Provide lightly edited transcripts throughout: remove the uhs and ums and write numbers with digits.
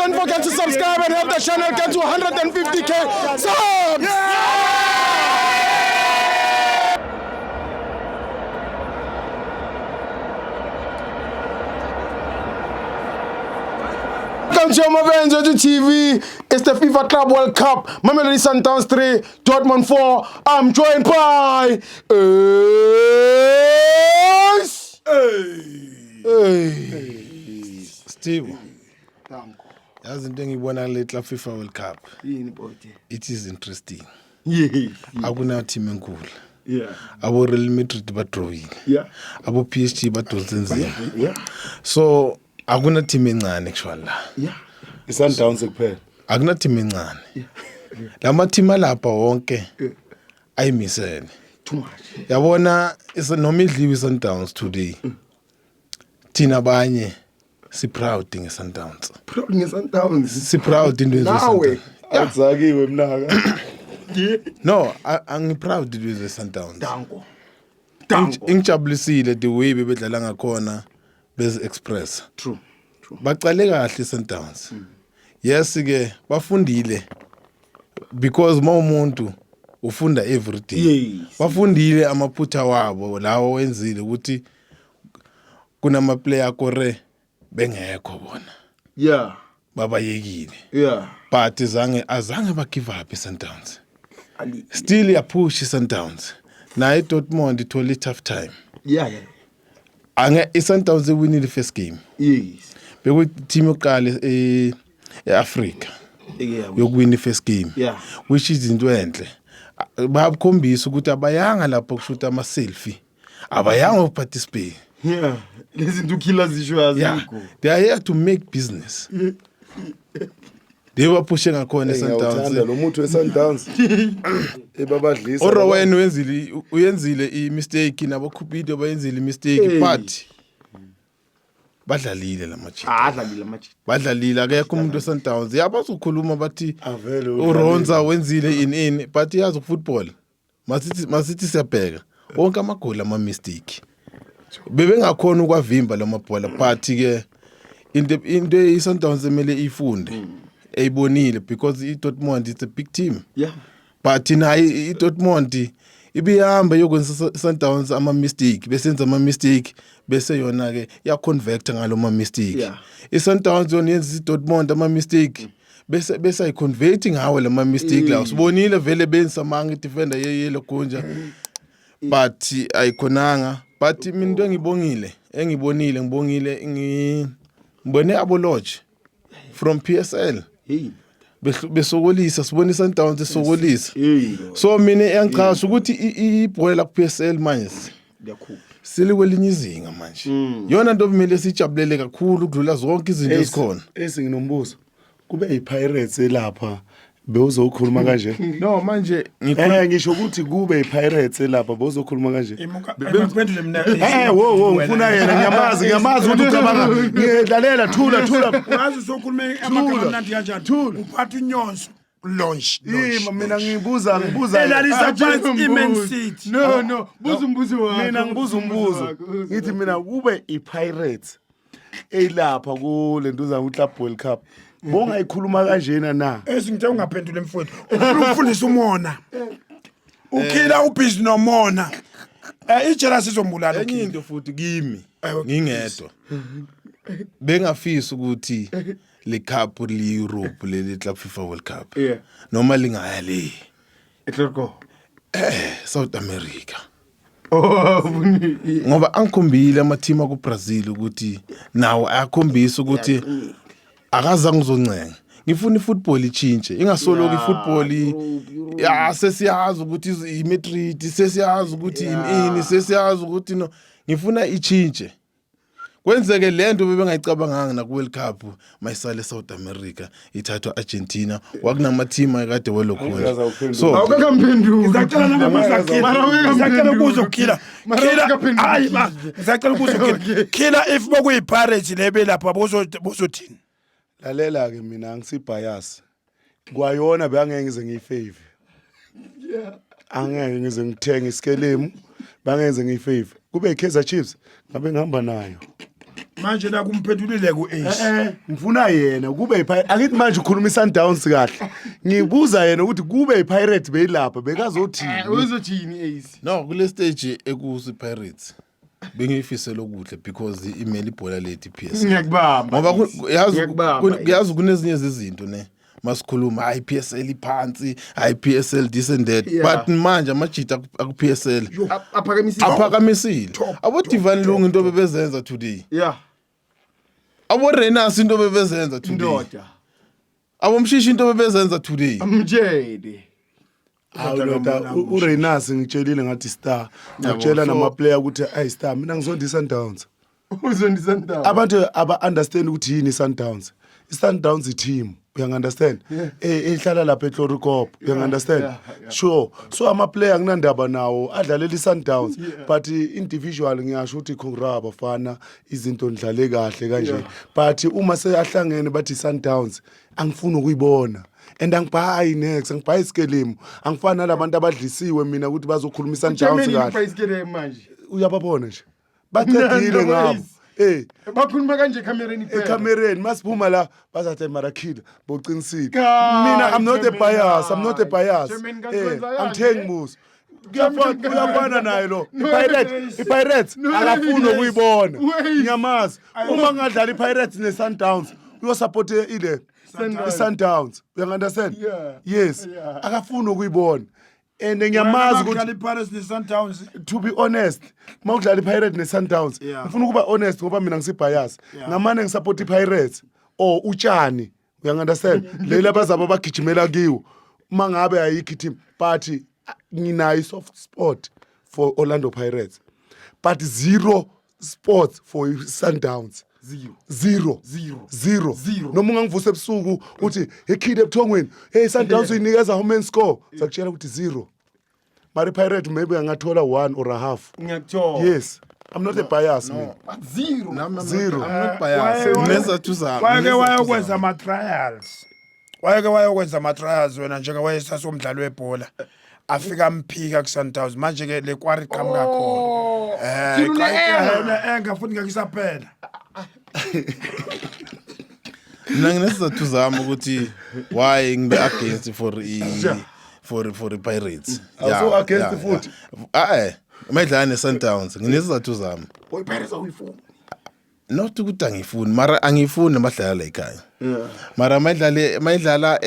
Don't forget to subscribe and help the channel get to 150K subs. Welcome to Amavenzo TV. It's the FIFA Club World Cup. Mamelodi Sundowns 3, Dortmund 4. I'm joined by Ace. Hey. Steve. Yazi into engiyibona kule Club FIFA World Cup. Yini bhuti? It is interesting. Yes. Akuna team enkulu. Yeah. Abo Real Madrid badrowile. Yeah. Abo PSG badonse nzima. Yeah. So akuna team encane actually la. Yeah. I-Sundowns kuphela. Akuna team encane. Lama team alapha wonke ayimisele. Too much. Yabona noma idliwe i-Sundowns today. Thina abanye si proud nge-Sundowns. Proud nge-Sundowns. Si proud into yenziwe Nawe. i-Sundowns. Akuzakiwe mnaka. No, angi-proud into yenziwe i-Sundowns. Danko. Danko. Ingijabulisile the way bebedlala ngakhona beze express. True. True. Baqale kahle i-Sundowns. Yes ke bafundile because mawumuntu ufunda every day. Yes. Bafundile amaphutha wabo lawo wenzile ukuthi kunama player kore bengekho bona. Yeah. Babayekile. Yeah. But zange azange ba give up i-Sundowns. Ali. Still yapush i-Sundowns. Naye i-Dortmund ithole i-tough time. Yeah, yeah. Ange i-Sundowns iwinile first game. Yes. Bekuyi-team yokuqala e-Africa Yeah. yokuwina i-first game. Yeah. Which is into enhle. Bayakhombisa ukuthi abayanga lapho kushuta ama-selfie. Abayanga uku-participate. Yeah. Lezi zinto ukhila zisho Yeah. azikho. They are here to make business. They baphushe ngakhona Ngiyawuthanda i-Sundowns. lo muthi we-Sundowns. Ebabadlisa. Orowen wenzile uyenzile i-mistake nabo Cupido bayenzile i-mistake Hey. but badlalile lamajita. Ah, adlalile amajita. Badlalile akekho umuntu weSundowns. Yabazokhuluma bathi Avele uRonza wenzile in but yazi football. Masithi siyabheka wonke amagoli ama mistake. Bebengakhona ukwavimba lamabhola but ke into iSundowns emele ifunde eyibonile because iDortmund it's a big team. Yeah. But naye iDortmund ibihamba yokwenza Sundowns ama mistake besenza ama mistake bese yona ke ya convert ngalo ma mistake. Yeah. iSundowns yona yenza iDortmund ama mistake bese ayiconvert ngawo lama mistake lawo. Sibonile vele benza manga defender yelo gunja but ayikhonanga but mina into engibongile engibonile ngibongile ngibone abo Lodge from PSL Hey. Besokolisa sibona iSundowns esokolisa. Hey. So mina iyangichaza ukuthi ibhola la ku-PSL manje Liyakhula. selikwelinye izinga manje. Yona nto kumele sijabulele kakhulu ukudlula zonke izinto ezikhona. Esi nginombuzo. Kube iPirates elapha bewuzokhuluma kanje. No manje Ngisho ukuthi kube iPirates elapha bewuzokhuluma kanje. Ngiphendule mina. Wo wo ngifuna yena ngiyamazi ukuthi ucabanga. Ngiyadlalela thula thula. Uyazi usokhulume amagama amnandi kanjani? Uphatha unyonso. Launch. Yima mina ngibuza. Elalisa phansi iMan City. No, no. Buza umbuzo wakho. Mina ngibuza umbuzo. Ngithi mina kube iPirates elapha kule ntuzana uClub World Cup. Bongayikhuluma kanjena na? Esingithe ungaphenduli mfowethu. Ufuna ukufundisa umona. Ukhila ubhizi nomona. Ijealousy izombulala enye ukhila. into futhi kimi ngingedwa bengafisa ukuthi le cup le Europe le Club FIFA World Cup Yeah. noma lingaya le Etloko. South America Oh, ngoba angikhombile ama team aku Brazil ukuthi nawo ayakhombisa ukuthi akazange uzoncenga. Ngifuna ifootball ichintshe ingasoloku ifootball ya sesiyazi ukuthi iMadrid sesiyazi ukuthi ini sesiyazi ukuthi no ngifuna ichintshe kwenzeke lento bebengayicabanganga na ku World Cup mayisale South America ithathwa Argentina wakunama team akade welokhona so Awukakamphenduli. Ngisacela nangabuza Khila. Ngisacela ukubuza uKhila. Mara Khila, awukakamphenduli. hayi ma, ngisacela ukubuza uKhila. Khila if bekuyiPirates le belapha bozothini? Lalela ke mina angisibias. Kwayona bangeke ngize ngiyifavor. Angeke ngize ngithenge iskelemu, bangeke ngize ngiyifavor. Kube iKaizer Chiefs ngabe ngihamba nayo. Manje la kumphendulile ku-Ace. Ngifuna yena kube iPirates. Akithi manje ukhuluma iSundowns kahle. Ngibuza yena ukuthi kube iPirates beyilapha bekazothini. Uzothini Ace? No, kule stage ekusi Pirates bengiyifisela okuhle because imele ibhola lethu iPSL. Ngiyakubamba. Ngoba yazi Ngiyakubamba, yazi kunezinye zezinto ne masikhuluma hayi PSL iphansi, hayi PSL this and that. Yeah. But manje amajita aku PSL Aphakamisile. aphakamisile. Abo Divan Lungu into bebezenza today. Yeah. Abo Renas into bebezenza today. Ndoda. Abo Mshishi into bebezenza today. Mjede. Hawu ndoda, uRenas ngitshelile ngathi star. Ngakutshela so- nama player ukuthi ayi star mina ngizonda iSundowns. Uzondisa ndawo. Abantu aba understand ukuthi yini iSundowns. iSundowns i-team, uyangi-understand? Ehlala lapha eChloorkop, uyangi-understand? yeah, yeah. Sure. So ama player nginandaba nawo adlalela iSundowns, but individual ngiyasho ukuthi congra abafana izinto ndlale kahle kanje. But uma seyahlangene bathi iSundowns angifuni ukuyibona. And angibhayi next, angibhayi isikelimu. Angifani nalabantu abadlisiwe mina ukuthi bazokhuluma iSundowns Chairman kahle. ibhayisikele manje. Uyababona nje. Baqedile Nando ngabo. Ace. Eh. Bakhuluma kanje ekamereni kuphela. Ekamereni masiphuma la bazathi marakila boqinisile. Cha, Mina I'm not a Chairman, bias, I'm not a bias. Chairman, kanti wenza I'm kanje? telling Musa kuyafana, kuyafana naye lo. No, iPirates, wait. iPirates No, akafuni wait. ukuyibona. Wait. Ngiyamazi uma ngadlala iPirates neSundowns uyosupport ile Sundowns. iSundowns, uyangunderstand? Yeah. Yes. Yeah. Akafuni ukuyibona and ngiyamazi ukuthi Makudlala iPirates ne-Sundowns to be honest mawudlala iPirates neSundowns ngifuna ukuba honest ngoba mina ngisibias ngamane ngisupport iPirates or utshani, uyangunderstand, leli abazabo abagijimela kiwo mangabe ayikho team, but nginayo soft spot for Orlando Pirates but zero sports for Sundowns. Zero. Zero. Zero. Zero. Zero. Noma ungangivusa ebusuku uthi ekhile ebuthongweni, hey, Sundowns uyinikeza how many score, sakutshela ukuthi zero, mara iPirate maybe angathola one or a half. Ngiyakuthola. Yes, I'm not a bias mina. Zero. Nami I'm Zero. not, I'm not biased. Nginezathu zami. Wayeke nginezathu wayokwenza zami. ama-trials, wayeke wayokwenza ama-trials wena njengawayesasomdlali webhola, afika amphika ku-Sundowns. Manje-ke le kwari iqhamuka khona. Thina une-anger. Une-enga futhi ngeke isaphela. Mina nginesizathu zami ukuthi why ngibe against for i-Pirates. Awuso against futhi? Ah eh, mayidlala ne-Sundowns nginesizathu zami. OyiPirates awuyifuni. Not ukuthi angifuni, mara angifuni amadlala la ekhaya. Mara mayidlala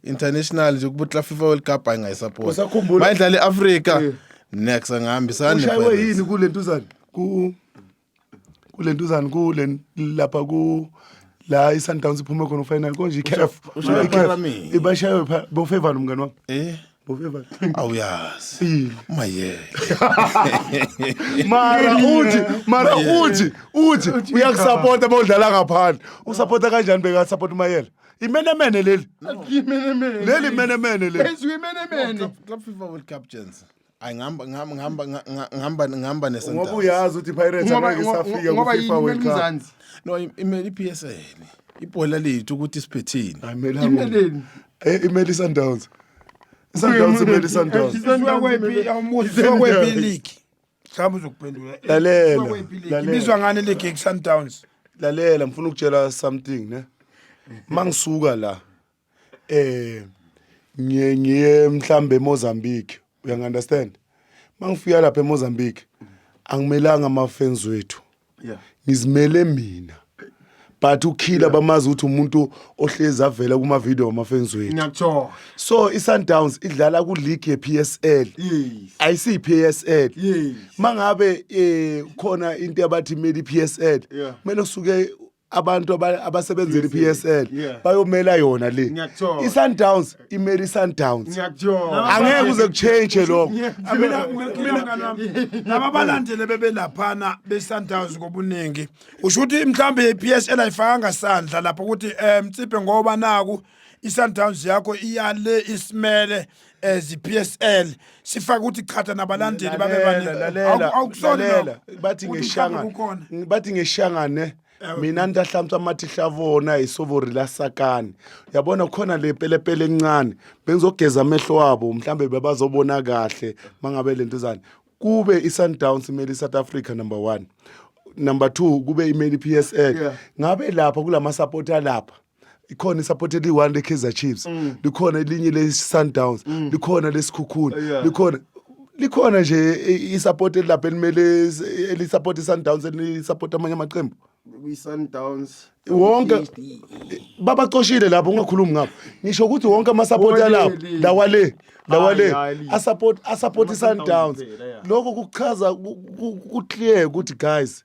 international nje kubutla FIFA World Cup angayisupport. Usakhumbula- Mayidlala eAfrica next angihambisani Ushaywe ne-Pirates. yini kule ntuzana kule ntuzana kule lapha ku la iSundowns iphume khona final konje iCAF? Ushaywe iCAF. Pyramid. Ibashaywe bofavor mngani wami. Eh, Bofavor. awuyazi. Yini? Maye. Mara uthi uyakusupporta uma udlala ngaphandle. Usupporta kanjani bekasupport uMayela? Imenemene leli. Imenemene. Leli imenemene leli. Ezwe imenemene. Club FIFA World Cup chance. Ayi ngihamba ngihamba ngihamba ngihamba ngihamba Ngoba ne-Sundowns. uyazi ukuthi iPirates Ngoba angeke isafika ngoba ku-FIFA yini World Cup. Mzansi? No, imele iPSL. Ibhola lethu ukuthi siphethini. Ayimele. Imeleni. Eh, imele iSundowns. iSundowns imele iSundowns. Isuka kwephi umuzi, isuka kwephi league? Mhlawumbe uzokuphendula. Lalela, Isuka kwephi league? lalela. Ibizwa ngani league yeku-Sundowns? Lalela, ngifuna ukutshela something ne. Mangisuka la ngiye mhlambe eMozambique, uyangunderstand? Mangifika lapha eMozambique angimelanga ama fans wethu. Yeah. Ngizimele mina. But ukhila bamazi ukuthi umuntu ohlezi avela kuma video wama fans wethu. Ngiyakuthola. So iSundowns idlala ku league yePSL. Yes. Ayisiyi PSL. Yes. Mangabe khona into abathi imele iPSL, kumele kusuke abantu abasebenzela iPSL bayomela yona le. Ngiyakuthola. iSundowns imele iSundowns. Ngiyakuthola. Angeke uze kuchange lokho. Mina laba balandeli bebelaphana be-Sundowns ngobuningi, usho ukuthi mhlawumbe i-PSL ayifakanga sandla lapho ukuthi Mtsiphe, ngoba naku i-Sundowns yakho iyale isimele as i-PSL, sifake ukuthi chatha nabalandeli babe Lalela, baningi. lalela, Awukusoli lalela. lokho? Bathi Ukuthi ngeshangane, mhlawumbe kukhona. Bathi ngeshangane mina ntahlamtswa amathihlavona isovori lasakani, yabona khona le pelepele encane bengizogeza amehlo wabo mhlambe bebazobona kahle mangabe lento zani kube iSundowns imele iSouth Africa number 1. Number 2 kube imele iPSL. Yeah. Ngabe lapha kulama supporter lapha ikhona isupport eliyi-one le-Kaizer Chiefs, likhona elinye le-Sundowns, likhona leSikhukhune, likhona nje i-support elilapha elimele elisupport i-Sundowns, elisupport amanye amaqembu. Kwi-Sundowns. Wonke PhD. babacoshile lapho, ungakhulumi ngapho. Ngisho ukuthi wonke ama-support alapho Wonke. lawa le, lawa le Hayi, hayi. asupport i-Sundowns. Kuphela, yeah. Lokho kuchaza ku-clear ukuthi guys,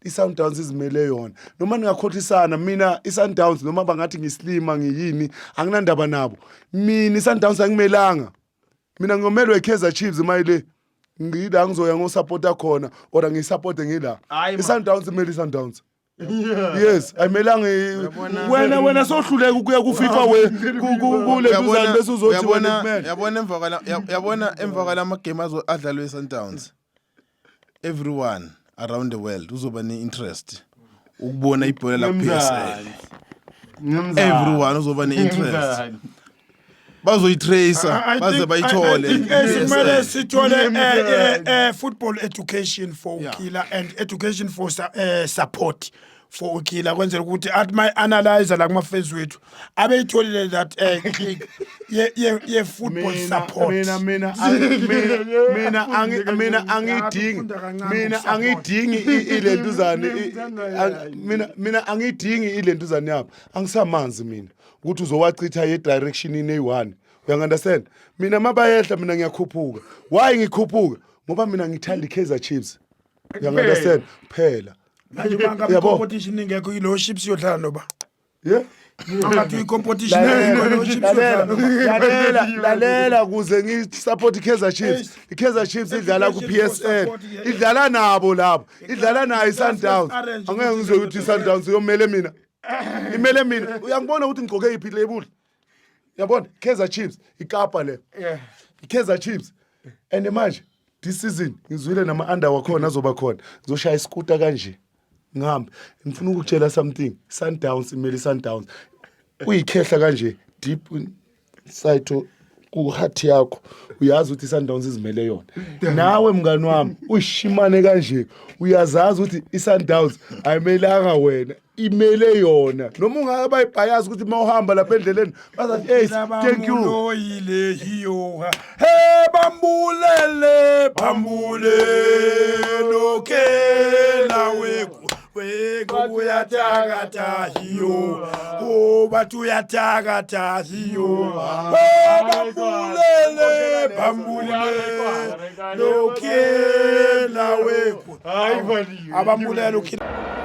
i-Sundowns izimele yona, noma ningakhohlisana. Mina i-Sundowns, noma bangathi ngisilima ngiyini, anginandaba nabo. Mina i-Sundowns angimelanga, mina ngiyomelwa i-Kaizer Chiefs. Mayile ngila ngizoya ngosupporta khona or ngiyisapote ngila. Hayi, man. I-Sundowns imele i-Sundowns, yes, ayimelanga wena sohluleka ukuya ku-FIFA we kule Uyabona- bese uzothi wena kumele. Yabona emva kwalama game adlalwe eSundowns, everyone around the world uzoba ne-interest ukubona ibhola la PSL. Everyone uzoba ne-interest, bazoyitracer baze bayithole. I think, kumele PSL. sithole football education for ukila and education for support for ukila, kwenzela ukuthi athi my analyzer la kuma-fans wethu abeyitholile that click ye football support. Mina angidingi Ufunda kancane mina ukusupport. angidingi ilentuzane mina angidingi ilentuzane yabo, angisamanzi mina ukuthi uzowachitha ye direction in eyi-one, uyangi-understand? Mina mabayehla, mina ngiyakhuphuka. Why ngikhuphuka? Ngoba mina ngithanda i-Kaizer Chiefs, uyangi-understand phela? Manje uma ngabe Yabo. i-competition ingekho, ilo Chiefs yodlala noba Yeah. angathi i-competition ingekho, ilo Chiefs yodlala Lalela, noba. lalela, lalela, kuze ngisupport i-Kaizer Chiefs, i-Kaizer Chiefs idlala ku-PSL, idlala nabo lapho, idlala nayo i-Sundowns. Angeke ngizwe ukuthi i-Sundowns yomele mina, imele mina. Uyangibona ukuthi ngigcoke yiphi label? Yabona, Kaizer Chiefs ikapa le, i-Kaizer Chiefs. And manje this season ngizwile nama-under wakhona azoba khona, ngizoshaya iskuta kanje ngihambe. Ngifuna ukukutshela something, Sundowns imele i-Sundowns. Uyikhehla kanje, deep inside ku-heart yakho uyazi ukuthi i-Sundowns izimele yona. Nawe mngani wami uyishimane kanje, uyazazi ukuthi i-Sundowns ayimelanga wena, imele yona, noma ungaba ibhayazi ukuthi uma uhamba lapha endleleni bazathi, "Hey, thank you." Bamloyile hiyoha, he bambulele bambule lokela weku weku uyathakatha hiyo, oh bathi uyathakatha hiyo, oh bambulele bambule lokela weku abambulele ukhila.